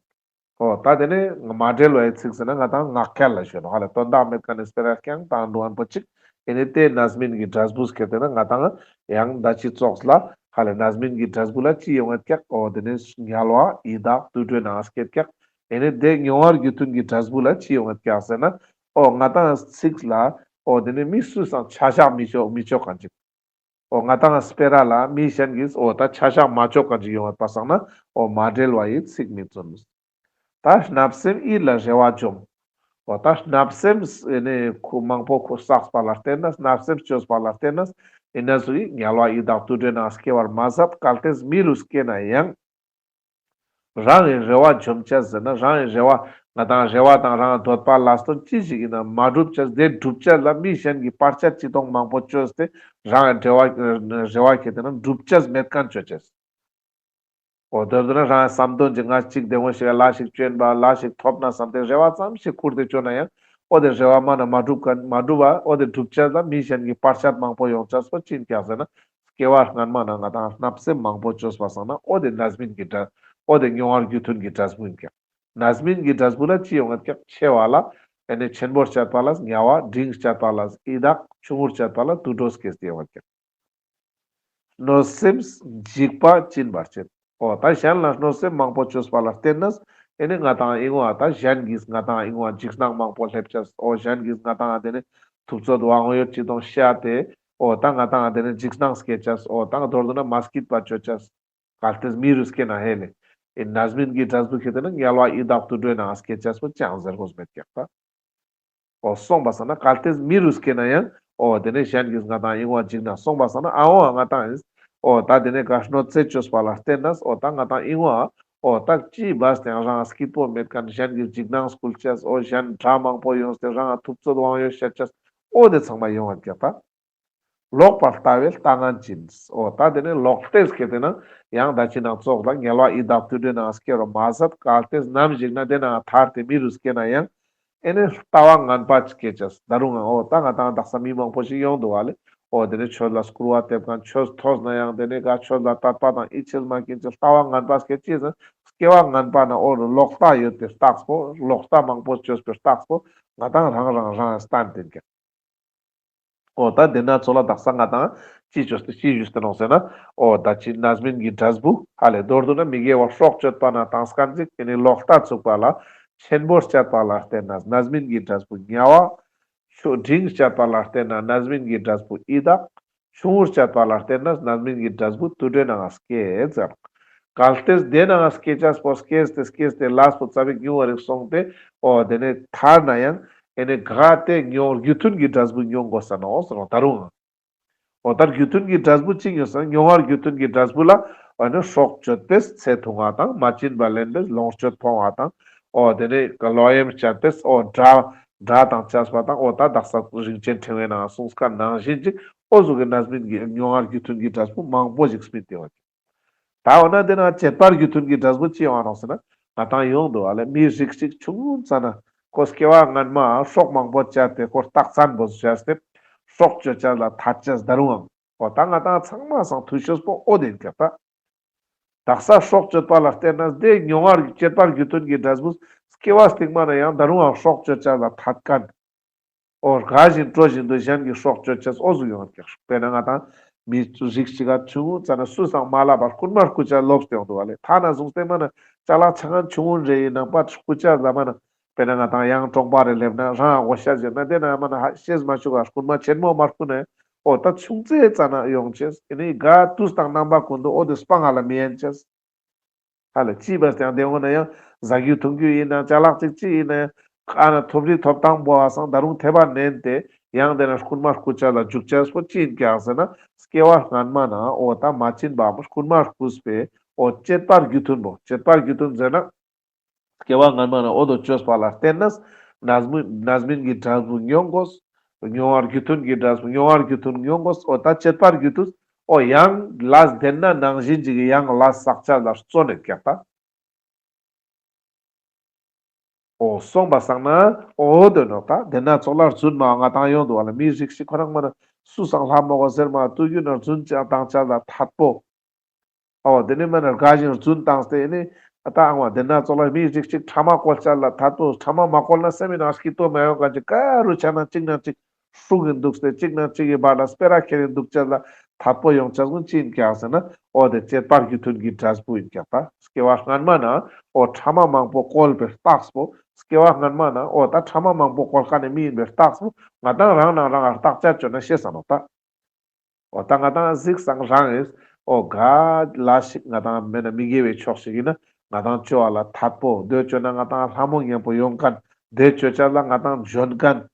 འོ་ད་དེ་ནི་མ་འབྲེལ་བ་ཡི་ཚིག་ཟེར་ན་ང་དང་ངག་འཁྱལ་ལ་ཞུ་ནོག་ཧ་ལེ་དོན་དག་མེད་མཁན་ནི་སྤེ་ར་རྐྱང་བཏང་འགྲོ་མཁན་པོ་ཅིག་ཨེ་ནི་དེ་རྣམ་སྨིན་གྱི་འབྲས་བུ་སྐྱེ་ཏེ་ན་ང་དང་ཡང་ད་ཅི་ཙོགས་ལ་ཧ་ལེ་རྣམ་སྨིན་གྱི་འབྲས་བུ་ལ་ཅི་ཡོང་ངད་ཀྱག་འོ་དེ་ནི་དམྱལ་བ་ཡི་དྭགས་དུད་འགྲོའི་ནང་སྐྱེད་ཀྱག་ཨེ་ནི་དེ་མྱོང་བ་རྒྱུ་མཐུན་གྱི་འབྲས་བུ་ལ་ཅི་ཡོང་ངད་ཀྱག་ཟེར་ན་འོ་ང་དང་ཚིག་ལ་འོ་དེ་ནི་མི་སུས་སང་ཆ་བཞག་མི་ཆོག་མི་ཆོག་མཁན་ཅིག་འོ་ང་དང་སྤེ་ར་ལ་མི་གཞན་གྱིས་འོ་ད་ཆ་བཞག་མ་ཆོག་ག་ཅིག་ཡོང་བ་པ་སང་ན་འོ་མ་འབྲེལ་བ་ཡི་ཚིག་མི་བཙུན། ད་བརྣབ་སེམས་ཡིད་ལ་རེ་བ་འཇོམས། འོ་ད་བརྣབ་སེམས་ཨེ་ནི་ཁུ་མང་པོ་ཁུ་བསགས་པ་ལ་བརྟེན་ནས་བརྣབ་སེམས་བཅོས་པ་ལ་བརྟེན་ནས་ཨེ་ན་སུ་ཡི་དམྱལ་བ་ཡི་དྭགས་དུད་འགྲོའི་ནང་སྐྱེ་བར་མ་ཟད་གལ་ཏེ་མི་རུ་སྐྱེས་ན་ཡང་རང་གི་རེ་བ་འཇོམས་ཅེས་ཟེར་ན་རང་གི་རེ་བ་ང་དང་རེ་བ་དང་རང་གི་འདོད་པ་ལ་སོགས་ཅི་ཞིག་ཡིན་ན་མ་འགྲུབ་ཅེས་དེ་འགྲུབ་ཅེས་ལ་མི་གཞན་གྱི་བར་ཆད་ཅི་གཏོང་མང་པོ་བཅོས་ཏེ་རང་གི་རེ་བ་རེ་བ་ཁེ་ཏེ་ན་འགྲུབ་ཅེས་མེད་མཁན་བཅོ་ཅེས། འོ་དོ་དོ་ན་རང་གི་བསམ་དོན་གྱི་ང་གཅིག་བདེ་མོ་ཞིག་ལ་ཞིག་བཅོན་པ་ལ་ཞིག་ཐོབ་ན་བསམ་སྟེ་རེ་བ་ཙམ་ཞིག་ཁུར་ཏེ་བཅོ་ན་ཡང་འོ་དེ་རེ་བ་མ་ན་མ་འགྲུབ་མཁན་མ་འགྲུབ་པ་འོ་དེ་འགྲུབ་ཅེས་ལ་མི་གཞན་གྱི་བར་ཆད་མང་པོ་ཡོང་ཅེས་པོ་ཅི་ཡིན་ཀྱག་ཟེར་ན། སྐྱེ་བ་སྔན་མ་ན་ང་དང་བརྣབ་སེམས་མང་པོ་བཅོས་པ་སང་ན་འོ་དེ་རྣམ་སྨིན་གྱི་འབྲས་འོ་དེ་མྱོང་བ་རྒྱུ་མཐུན་གྱི་འབྲས་བུ་ཡིན་ཀྱག་རྣམ་སྨིན་གྱི་འབྲས་བུ་ལ་ཅི་ཡོང་ངད་ཀྱག་ཆེ་བ་ལ་ ཨེ་ནི་ཆེན་པོར་སྤྱད་པ་ལ་དམྱལ་བ། འབྲིང་སྤྱད་པ་ལ་ཡི་དྭགས། ཆུང་ངུར་སྤྱད་པ་ལ་དུད་འགྲོ་སྐྱེས་ཏེ་ཡོང་བ་ཀྱག། གནོད་སེམས་འཇིགས་པ་སྦྱིན་པར་བྱེད། འོ་ད་གཞན་ལ་གནོད་སེམས་མང་པོ་བཅོས་པ་ལ་བརྟེན་ནས་ཨེ་ནི་ང་ཏང་ཨིན་བ་ད་གཞན་གྱིས་ང་ཏང་ཨིན་བ་འཇིགས་སྣང་མང་པོ་སླེབས་ཅེས། འོ་གཞན་གྱིས་ང་ཏང་དེ་ནི་ཐུབ་ཚོད་དབང་ཡོད་ཅིག་དང་བཤད་དེ། འོ་ད་ང་ཏང་དེ་ནི་འཇིགས་སྣང་སྐྱེ་ཅེས། འོ་ད་མདོར་བསྡུ་ན་མ་སྐྱིད་པ་བཅོ་ཅེས། གལ་ཏེ་མི་རུ་སྐྱེ་ན་ཧེ་ལེ། ཨེ་རྣམ་སྨིན་གྱི་འབྲས་བུ་ཁེ་ཏེ་ན་དམྱལ་བ་ཡི་དྭགས་དུད་འགྲོའི་ནང་སྐྱེ་ཅེས་པོ་ཅང་ཟེར་དགོས་མེད་ཀྱག་ད། འོ་སོང་པ་སང་ན་གལ་ཏེ་མི་རུ་སྐྱེ་ན་ཡང་འོ་དེ་ནས་གཞན་གྱིས་ང་ཏང་ཨིན་བ་འཇིགས་ན་སོང་པ་སང་ན་ཨ་འོ་ང་ཏང་ཨིན། འོ་ད་དེ་ནས་ག་གནོད་འཚེ་བཅོས་པ་ལ་བརྟེན་ནས་འོ་ད་ང་ཏང་ཨིན་བ་འོ་ད་ཅི་བས་ཏེ་རང་སྐྱིད་པོ་མེད་མཁན་གཞན་གྱིས་འཇིགས་སྣང་སྐུལ་ཅེས། འོ་གཞན་དགྲ་མང་པོ་ཡོངས་ཏེ་རང་ཐུབ་ཚོད་དབང་ཡོད་བཤད་ཅེས། འོ་དེ་ཚང་མ་ཡོང་བ་ཀྱག་ད། ལོག་པར་ལྟ་བའི་ལྟ་ངན་ཅན། འོ་ད་དེ་ནས་ལོག་ལྟས་སྐྱེ་དེ་ན་ཡང་ད་ཅི་ནང་ཙོགས་ལ་དམྱལ་བ་ཡི་དྭགས་དུད་འགྲོའི་ནང་སྐྱེ་རུ་མ་ཟད་གལ་ཏེ་ནམ་ཞིག་ན་དེ་ནང་ཐར་ཏེ་མི་རུ་སྐྱེ་ན་ཡང་ཨེ་ནི་ལྟ་བ་ངན་པ་སྐྱེ་ཅེས། ད་རུང་ང་འོ་ད་ང་ཏང་དག་ས་མི་མང་པོ་ཞིག་ཡོང་འདུག་བ་ལེ། འོ་དེ་ནས་ཆོས་ལ་སྐུར་བ་འདེབས་མཁན་ཆོས་ཐོས་ན་ཡང་དེ་ནས་ག་ཆོས་ལ་དད་པ་དང་ཡིད་ཆེས་མ་སྐྱེ་ཅེས་ལྟ་བ་ངན་པ་སྐྱེ་ཅེས། སྐྱེ་བ་ངན་པ་ན་འོ་ལོག་ལྟ་ཡོད་པའི་རྟགས་པོ་ལོག་ལྟ་མང་པོ་བཅོས་པའི་རྟགས་པོ་ང་ཏང་རང་རང་རང་སྟན་དེ་ཀྱག། འོ་ད་དེ་ན་ཚོ་ལ་དག་ས་ང་ཏང་ཅི་བཅོས་ཏེ་ཅི་ཞུས་ཏེ་ནོག་ཟེར་ན། འོ་ད་ཅི་རྣམ་སྨིན་གྱི་འབྲས་བུ་ཧ་ལེ་མདོར་བསྡུ་ན་མི་དགེ་བ་སྲོག་གཅོད་པ་ན་དང་སྐམ་ཅིག་དེ་ནི་ལོག་ལྟ་ཚུགས་པ་ལ་ཆེན་པོར་སྤྱད་པ་ལ་བརྟེན་ནས་རྣམ་སྨིན་གྱི་འབྲས་བུ་དམྱལ་བ། ཆུ་འབྲིང་སྤྱད་པ་ལ་བརྟེན་ནས་རྣམ་སྨིན་གྱི་འབྲས་བུ་ཡི་དྭགས། ཆུང་ངུར་སྤྱད་པ་ལ་བརྟེན་ནས་རྣམ་སྨིན་གྱི་འབྲས་བུ་དུད་འགྲོའི་ནང་སྐྱེ་ཟེར། གལ་ཏེ་དེ་ནང་སྐྱེ་ཅེས་པོ་སྐྱེས་ཏེ་སྐྱེས་ཏེ་ལས་པོ་ཙ་པིག་ཉུང་བ་རིག་སོང་སྟེ་འོ་དེ་ནས་ཐར་ན་ཡང་ཨེ་ནི་ག་དེ་མྱོང་རྒྱུ་མཐུན་གྱི་འབྲས་བུ་མྱོང་དགོས་ས་ནོག་ཟེར་ནོག་ད་རུང་། འོ་ད་རྒྱུ་མཐུན་གྱི་འབྲས་བུ་ཅི་ཡོང་ཟེར་ན་མྱོང་བ་རྒྱུ་མཐུན་གྱི་འབྲས་བུ་ལ་འོ་ནི་སྲོག་གཅོད་པས་ཚེ་ཐུང་བ་དང་མ་བྱིན་པ་ལེན་པས་ལོངས་སྤྱོད་ཕོངས་པ་དང་། འོ་དེ་ནས་ལོག་གཡེམ་སྤྱད་པས་འོ་དགྲ་དགྲ་དང་བཅས་པ་དང་འོ་ད་དག་ས་རིན་ཆེན་ཕྲེང་བའི་ནང་གསུངས་མཁན་ནང་བཞིན་ཅིག་འོ་ཟུག་གི་རྣམ་སྨིན་གྱི་མྱོང་བ་རྒྱུ་མཐུན་གྱི་འབྲས་བུ་མང་པོ་ཞིག་སྨིན་ཏེ་ཡོང་བ་ཅིག། ད་འོ་ན་དེ་ན་བྱེད་པ་རྒྱུ་མཐུན་གྱི་འབྲས་བུ་ཅི་ཡོང་བ་ནོག་ཟེར་ན་ང་ཏང་ཡོང་འདུག་བ་ལེ། མི་རིགས་ཤིག་ཆུང་ཙ་ན་ཁོ་སྐྱེ་བ་སྔན་མ་སྲོག་མང་པོ་བཅད་དེ་ཁོ་རྟགས་མཚན་པོ་བྱས་ཏེ་སྲོག་གཅོད་ཅེས་ལ་ཐད་ཅེས་ད་རུང་ཡང་འོ་ད་ང་ཏང་ཚང་མ་སང་ཐུ་ཤོས་པོ་འོ་དེ་ཡིན་ཀྱག་ད། དག་ས་སྲོག་གཅོད་པ་ལ་བརྟེན་ནས་དེ་མྱོང་བ་བྱེད་པ་རྒྱུ་མཐུན་གྱི་འབྲས་བུ་སྐྱེ་བ་སྟིང་མ་ན་ཡང་ད་རུང་ཡང་སྲོག་གཅོད་ཅེས་ལ་ཐད་མཁན། འོ་དགའ་བཞིན་སྤྲོ་བཞིན་དུ་གཞན་གྱི་སྲོག་གཅོད་ཅེས་འོ་ཟུག་ཡོང་ཀྱག། དཔེར་ན་ང་ཏང་མི་རིགས་ཤིག་ག་ཆུང་ཙ་ན་སུ་སང་མ་ལབ་པར་རྐུན་མ་རྐུ་ཅེས་ལོབས་ཏེ་ཡོང་འདུག་བ་ལེ། ཐ་ན་བཟུང་སྟེ་མ་ན་ཅ་ལག་ཆ་ངན་ཆུང་ངུན་རེ་ཡིན་ནང་པ་རྐུ་ཅེས་ལ་མ་ན། དཔེར་ན་ང་ཏང་ཡང་གྲོང་པ་རེ་སླེབས་ན་རང་ཨ་གོ་ཤ་ཟེར་ན་དེ་ན་མ་ན་ཧ་ཤེས་མ་བཅུག་ག་རྐུན་མ་ཆེན་མོ་མ་རྐུ་ན་འོ་ད་ཆུང་ཙེ་ཙ་ན་ཡོང་ཅེས་ཨེ་ནི་ག་དུས་དང་རྣམ་པ་ཀུན་ཏུ་འོ་དེ་སྤང་ང་ལ་མི་ཡན་ཅེས། ཧ་ལེ་ཅི་བས་ཀྱང་དེ་འོ་ན་ཡང་ཟ་རྒྱུ་འཐུང་རྒྱུ་ཡིན་ན་ཅ་ལག་ཅིག་ཅི་ཡིན་ན་ཡང་ཨ་ན་ཐོབ་རི་ཐོབ་ཐང་པོ་ཨ་སང་ད་རུང་ཐེ་བ་ནན་ཏེ་ཡང་དེ་ན་རྐུན་མ་རྐུ་ཅེས་ལ་འཇུག་ཅེས་པོ་ཅི་ཡིན་ཀྱག་ཟེར་ན་སྐྱེ་བ་སྔན་མ་ན་འོ་ད་མ་བྱིན་པའམ་རྐུན་མ་རྐུས་པའི་འོ་བྱེད་པ་རྒྱུ་མཐུན་པོ་བྱེད་པ་རྒྱུ་མཐུན་ཟེར་ན། སྐྱེ་བ་སྔན་མ་ན་འོ་དོ་བཅོས་པ་ལ་བརྟེན་ནས་རྣམ་སྨིན་རྣམ་སྨིན་གྱི་འབྲས་བུ་མྱོང་དགོས། མྱོང་བ་རྒྱུ་མཐུན་གྱི་འབྲས་བུ་མྱོང་བ་རྒྱུ་མཐུན་མྱོང་དགོས། འོ་ད་བྱེད་པ་རྒྱུ་མཐུན། འོ་ཡང་ལས་དེ་ན་ནང་བཞིན་ཅིག་གི་ཡང་ལས་བསགས་ཅེས་ལ་བརྩོན་ནས་ཀྱག་ད། འོ་སོང་པ་སང་ན་འོ་དོ་ནོག་ད། དེ་ན་ཚོགས་ལ་རྫུན་མ་ང་ཏང་ཡོང་འདུག་བ་ལེ། མི་རིགས་ཤིག་ཁོ་རང་མ་ན་སུ་སང་ལྷ་མོ་གོ་ཟེར་མ་ཏུ་རྒྱུ་ན་རྫུན་ཅང་བཏང་ཅེས་ལ་ཐད་པོ། འོ་དེ་ནི་མ་ན་དགའ་བཞིན་རྫུན་བཏང་སྟེ་ཨེ་ནི་ད་ཨང་བ་དེ་ན་ཚོགས་ལ་མི་རིགས་ཤིག་ཕྲ་མ་བཀོལ་ཅེས་ལ་ཐད་པོ། ཕྲ་མ་མ་བཀོལ་ན་སེམས་ནང་སྐྱིད་པོ་མ་ཡོང་ག་ཅིག་ག་རུ་ཆ་ན་གཅིག་ན་གཅིག་ཧྲུག་གིན་འདུག་སྟེ་གཅིག་ན་གཅིག་གི་བར་ལ་སྤེ་ར་ཁྱེར་རིན་འདུག་ཅེས་ལ་ཐད་པོ་ཡོང་ཅེས་ཀུན་ཅི་ཡིན་ཀྱག་ཟེར་ན་འོ་དེ་བྱེད་པ་རྒྱུ་མཐུན་གྱི་འབྲས་བུ་ཡིན་ཀྱག་ད། སྐྱེ་བ་སྔན་མ་ན་འོ་ཕྲ་མ་མང་པོ་བཀོལ་བའི་རྟགས་པོ། སྐྱེ་བ་སྔན་མ་ན་འོ་ད་ཕྲ་མ་མང་པོ་བཀོལ་མཁན་ནི་མི་ཡིན་པའི་རྟགས་པོ་ང་ཏང་རང་ནང་རང་ང་བརྟག་དཔྱད་བཅོས་ན་ཤེས་ས་ནོག་ད། འོ་ད་ང་ཏང་གཟིགས་སང་རང་ཨིན། འོ་ག་ལ་ཞིག་ང་ཏང་མེད་ན་མི་དགེ་བའི་ཕྱོགས་ཤིག་ཡིན་ན་ང་ཏང་བཅོ་བ་ལ་ཐད་པོ། དེ་བཅོས་ན་ང་ཏང་ལྷ་མོ་ཉམ་པོ་ཡོང་མཁན། དེ་བཅོ་ཅེས་ལ་ང་ཏང་འཇོན་མཁན།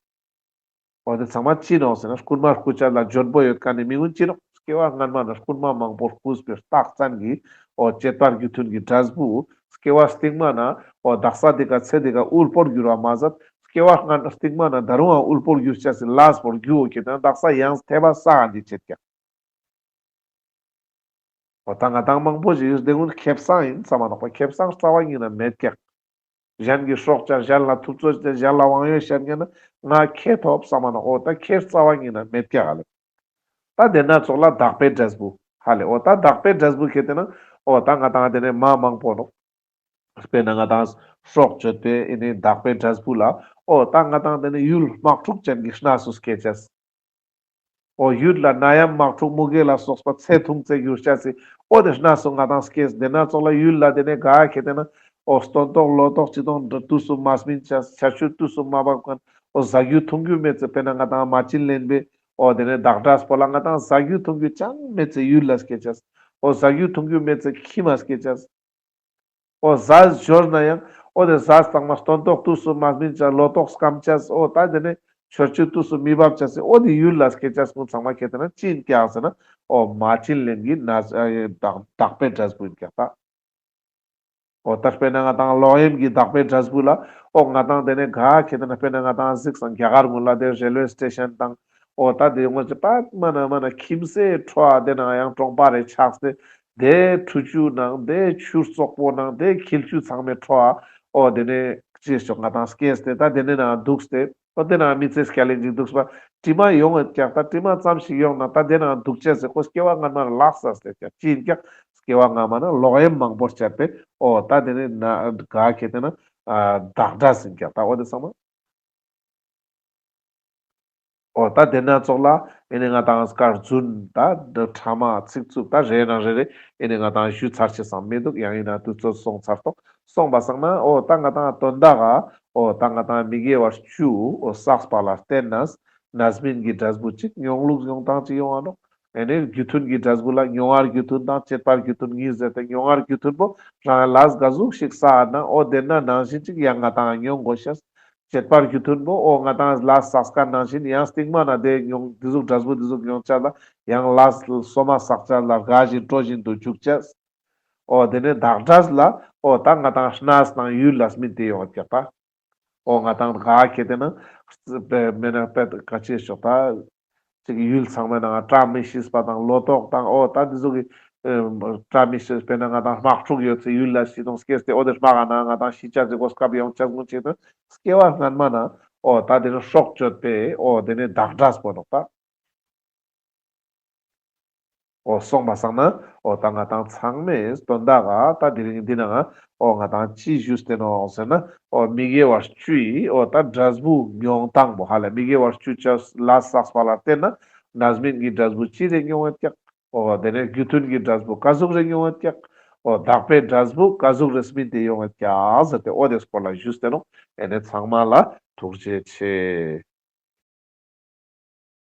འོ་དེ་ཚང་མ་ཅི་ནོག་ཟེར་ན་རྐུན་མ་རྐུ་ཅེས་ལ་འཇོན་པོ་ཡོད་མཁན་ནི་མི་ཀུན་ཅི་ནོག། སྐྱེ་བ་སྔན་མ་ན་རྐུན་མ་མང་པོ་རྐུས་པའི་རྟགས་མཚན་གྱི་འོ་བྱེད་པ་རྒྱུ་མཐུན་གྱི་འབྲས་བུ། སྐྱེ་བ་སྟིང་མ་ན་འོ་དག་ས་དེ་ཀ་ཚེ་དེ་ཀ་དབུལ་པོར་འགྱུར་བ་མ་ཟད་སྐྱེ་བ་སྔན་སྟིང་མ་ན་ད་རུང་ཡང་དབུལ་པོར་འགྱུར་ཅེས་སི་ལས་པོར་འགྱུར་འོ་ཁྱེད་དང་དག་ས་ཡང་ཐེ་བ་ས་ག་འདི་བྱེད་ཀྱག། འོ་ད་ང་ཏང་མང་པོ་ཞིག་ཡོད་དེ་ཀུན་ཁེ་བཟང་ཡིན་བསམ་མ་ནོག་པ། ཁེ་བཟང་རྩ་བ་ཉིད་ན་མེད་ཀྱག། གཞན་གྱི་སྲོག་བཅད། གཞན་ལ་ཐུབ་ཚོད་བཅད། གཞན་ལ་དབང་ཡོད་བཤད་མཁན་ན་ང་ཁེ་ཐོབ་བསམ་མ་ནོག། འོ་ད་ཁེ་རྩ་བ་ཉིད་ན་མེད་ཀྱག་ཨ་ལེ། ད་དེ་ན་ཚོགས་ལ་བདག་པོའི་འབྲས་བུ་ཧ་ལེ། འོ་ད་བདག་པོའི་འབྲས་བུ་ཁེ་དེ་ན་འོ་ད་ང་ཏང་དེ་ནས་མ་མང་པོ་ནོག། དཔེར་ན་ང་ཏང་སྲོག་གཅོད་པའི་ཨེ་ནི་དག་པའི་འབྲས་བུ་ལ་འོ་ད་ང་ཏང་དེ་ནི་ཡུལ་དམག་འཁྲུག་ཅན་གྱི་གནས་སུ་སྐྱེ་ཅེས། འོ་ཡུལ་ལ་ནད་ཡམས་དམག་འཁྲུག་མུ་གེ་ལ་སོགས་པ་ཚེ་ཐུང་ཚེ་འགྱུར་ཅེས་སི་འོ་དེ་གནས་སུ་ང་ཏང་སྐྱེས། དེ་ན་ཙོགས་ལ་ཡུལ་ལ་དེ་ནི་ག་ཁེ་དེ་ན་འོ་སྟོན་ཐོག་ལོ་ཏོག་ཅི་དང་དུས་སུ་མ་སྨིན་ཅེས། ཆར་ཆུ་དུས་སུ་མ་བབ་མཁན། འོ་ཟ་རྒྱུ་འཐུང་རྒྱུ་མེད་ཚེ་དཔེར་ན་ང་ཏང་མ་བྱིན་ལེན་པའི་འོ་དེ་ནི་བདག་འབྲས་པོ་ལ་ང་ཏང་ཟ་རྒྱུ་འཐུང་རྒྱུ་ཅང་མེད་ཚེ་ཡུལ་ལ་སྐྱེ་ཅེས། འོ་ཟ་རྒྱུ་འཐུང་རྒྱུ་མེད་ཚེ་ཁྱིམ་མ་སྐྱེ་ཅེས། འོ་ཟས་འབྱོར་ན་ཡང་འོ་དེ་ཟས་ཚང་མ་སྟོན་ཐོག་དུས་སུ་མ་སྨིན་ཅེས། ལོ་ཏོག་སྐམ་ཅེས། འོ་ད་དེ་ནི་ཆར་ཆུ་དུས་སུ་མི་འབབ་ཅེས་སི་འོ་དེ་ཡུལ་ལ་སྐྱེ་ཅེས་ཀུན་ཚང་མ་ཁེ་དེ་ན་ཅི་ཡིན་ཀྱག་ཟེར་ན་འོ་མ་བྱིན་ལེན་གྱི་ན་ཨ་དག་དག་པའི་འབྲས་བུ་ཡིན་ཀྱག་ད། འོ་ད་དཔེར་ན་ང་ཏང་ལོག་གཡེམ་གྱི་དག་པའི་འབྲས་བུ་ལ་འོ་ང་ཏང་དེ་ནི་ག་ཁེ་དེ་ན་དཔེར་ན་ང་ཏང་གཟིགས་སང་རྒྱ་གར་ངོས་ལ་དེ་རེལ་ཝེ་སི་ཊེ་ཤན་དང་འོ་ད་དེ་ཡོང་བ་ཅི་པད་མ་ན་མ་ན་ཁྱིམ་སའི་ཁྲོད་དེ་ནང་ཡང་གྲོང་པ་རེ་ཆགས་ཏེ་དེ་ཁྲུས་ཆུ་ནང་དེ་ཆུ་བཙོག་པོ་ནང་དེ་འཁྱིལ་ཆུ་ཚང་མའི་ཁྲོད་འོ་དེ་ནི་ཅི་ཞོག་ང་ཏང་སྐྱེས་ཏེ་ད་དེ་ནི་ནང་འདུག་སྟེ་འོ་དེ་ནང་མི་ཚེ་སྐྱལ་ལེན་ཅིག་འདུག་པ་དྲི་མ་ཡོང་ངེད་ཀྱག་ད་དྲི་མ་ཙམ་ཞིག་ཡོང་ན་ད་དེ་ནང་འདུག་ཅེས་སི་ཁོ་སྐྱེ་བ་སྔན་མ་ལ་ལག་ས་སྟེ་ཀྱག་ཅི་ཡིན་ཀྱག་སྐྱེ་བ་སྔ་མ་ན་ལོག་གཡེམ་མང་པོ་སྤྱད་པས། འོ་ད་དེ་ནི་ན་ག་ཁེ་དེ་ན་ཨ་བདག་འབྲས་ཡིན་ཀྱག་ད་འོ་དེ་ཚང་མ། འོ་ད་དེ་ན་ཙོགས་ལ་ཨེ་ནི་ང་ཏང་སྐར་རྫུན་ད་ཕྲ་མ་ཚིག་རྩུབ་ད་རེ་ནང་རེ་རེ་ཨེ་ནི་ང་ཏང་ཞུ་ཚར་ཆེ་སང་མི་འདུག་ཡང་ཡིན་ན་དུས་ཚོད་སོང་ཚར་ཏོག་སོང་པ་སང་ན་འོ་ད་ང་ཏང་དོན་དག་ག་འོ་ད་ང་ཏང་མི་དགེ་བ་བཅུ་འོ་བསགས་པ་ལ་བརྟེན་ནས་རྣམ་སྨིན་གྱི་འབྲས་བུ་གཅིག་མྱོང་ལུགས་མྱོང་སྟངས་གཅིག་ཡོང་བ་ནོག་ཨེ་ནི་རྒྱུ་མཐུན་གྱི་འབྲས་བུ་ལ་མྱོང་བ་རྒྱུ་མཐུན་དང་བྱེད་པ་རྒྱུ་མཐུན་གཉིས་ཟེར་ཏེ་མྱོང་བ་རྒྱུ་མཐུན་པོ་རང་ལས་ག་ཟུག་ཞིག་བསགས་ན་འོ་དེ་ན་ནང་བཞིན་གཅིག་ཡང་ང་ཏང་མྱོང་དགོས་ཤེས། བྱེད་པ་རྒྱུ་མཐུན་པོ་འོ་ང་ཏང་ལས་བསགས་མཁན་ནང་བཞིན་ཡང་སྟིང་མ་ན་དེ་མྱོང་དེ་ཟུག་འབྲས་བུ་དེ་ཟུག་མྱོང་ཅེས་ལ་ཡང་ལས་སོ་མ་བསགས་ཅེས་ལ་དགའ་བཞིན་སྤྲོ་བཞིན་དུ་འཇུག་ཅེས། འོ་དེ་ནི་བདག་འབྲས་ལ་འོ་ད་ང་ཏང་གནས་དང་ཡུལ་ལ་སྨིན་ཏེ་ཡོང་བ་ཀྱག་ད། འོ་ང་ཏང་ག་ཁེ་དེ་ན་མེ་ན་པད་ག་ཅི་ཞོག་ད། ཅིག་ཡུལ་ཚང་མའི་ནང་བཀྲ་མི་ཤིས་པ་དང་ལོ་ཏོག་དང་འོ་ད་འདི་ཚོ་གི་ཨེ་བཀྲ་མི་ཤིས་པའི་ནང་ང་ཏང་དམག་འཁྲུག་ཡོད་ཚེ་ཡུལ་ལ་ཤི་དང་སྐྱེས་ཏེ་འོ་དེ་དམག་ག་ནང་ང་ཏང་ཤི་ཆ་ཟིག་གོ་སྐབས་ཡོང་ཆ་ཀུན་ཅིག་ཏུ་སྐྱེ་བ་སྔན་མ་ན་འོ་ད་དེ་ནི་སྲོག་གཅོད་པའི་འོ་དེ་ནི་བདག་འབྲས་པོ་ནོག་ད། འོ་སོང་པ་སང་ན་འོ་ད་ང་ཏང་ཚང་མས་དོན་དག་ག་ད་དེ་རིང་འདི་ནང་འོ་ང་ཏང་ཅི་ཞུས་ཏེ་ནོག་ཟེར་ན་འོ་མི་དགེ་བ་བཅུ་ཡི་འོ་ད་འབྲས་བུ་མྱོང་སྟངས་པོ་ཧ་ལས་མི་དགེ་བ་བཅུ་ཅོས་ལས་བསགས་པ་ལ་བརྟེན་ན་རྣམ་སྨིན་གྱི་འབྲས་བུ་ཅི་རེ་མྱོང་ཡོད་ཀྱག་འོ་དེ་ནས་རྒྱུ་མཐུན་གྱི་འབྲས་བུ་ག་ཟུག་རེ་མྱོང་ཡོད་ཀྱག་འོ་དག་པའི་འབྲས་བུ་ག་ཟུག་རེ་སྨིན་ཏེ་ཡོང་ཡོད་ཀྱག་ཟེར་ཏེ་འོ་དེ་སྐོར་ལ་ཞུས་ཏེ་ནོག་ཨེ་ནས་ཚང་མ་ལ་ཐུགས་རྗེ་ཆེ།